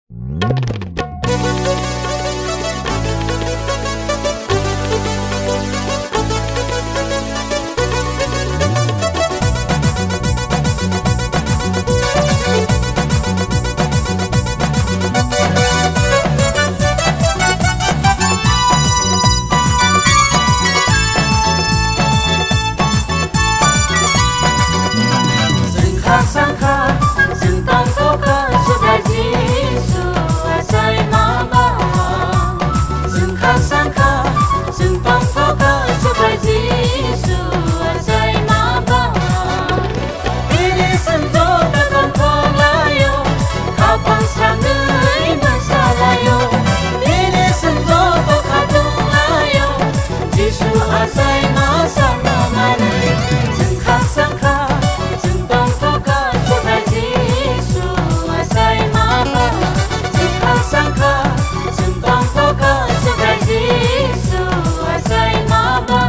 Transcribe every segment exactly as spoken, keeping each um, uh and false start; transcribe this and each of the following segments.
Chwng kha sa kha, chwng tongthok kha, Subrai Jisu achai ma ba. Chwng kha sa kha, chwng tongthok kha, Subrai Jisu achai ma ba. Bini chwng joto tongthok lai-o, khapang srangwi masa lai-o. Bini chwng joto khatung lai-o, Jisu achai ma sakno manwi. Chwng kha sa kha, chwng tongthok kha, Subrai Jisu achai ma ba. Chwng kha sa kha, chwng tongthok kha, Subrai Jisu achai ma ba.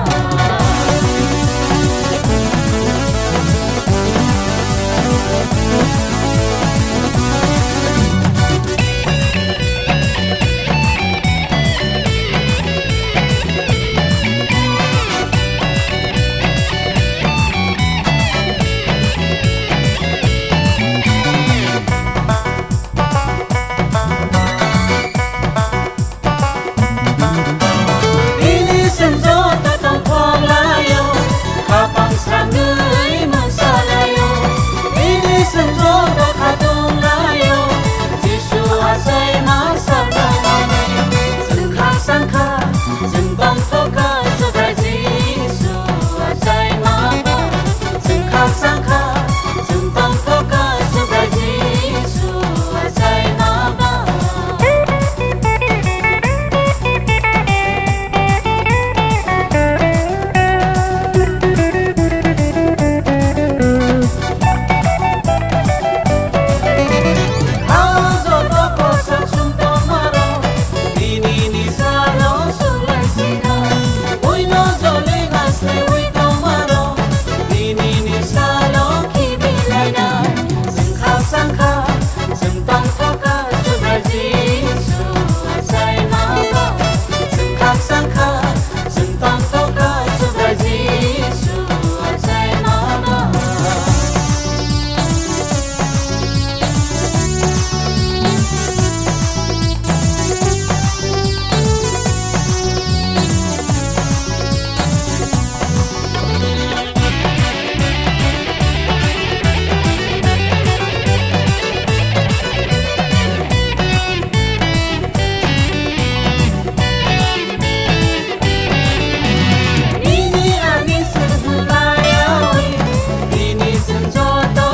Bini chwng joto tongthok lai-o, khapang srangwi masa lai-o. Bini chwng joto khatung lai-o, Jisu achai ma sakno manwi. Chwng kha sa kha, chwng tongthok kha, Subrai Jisu achai ma ba. Chwng kha sa kha, chwng tongthok kha, Subrai Jisu achai ma ba. Hao joto kosa chwng tongmarok, nini ni salo sulai sina. Buino joli masle ui tongmarok, nini ni salo khibi laina. Chwng kha sa kha, chwng tongthok kha, Subrai Jisu achai ma ba. Chwng kha sa kha, chwng tongthok kha, Subrai Jisu achai ma ba. Nini ani swnglaiwi, nini chwng joto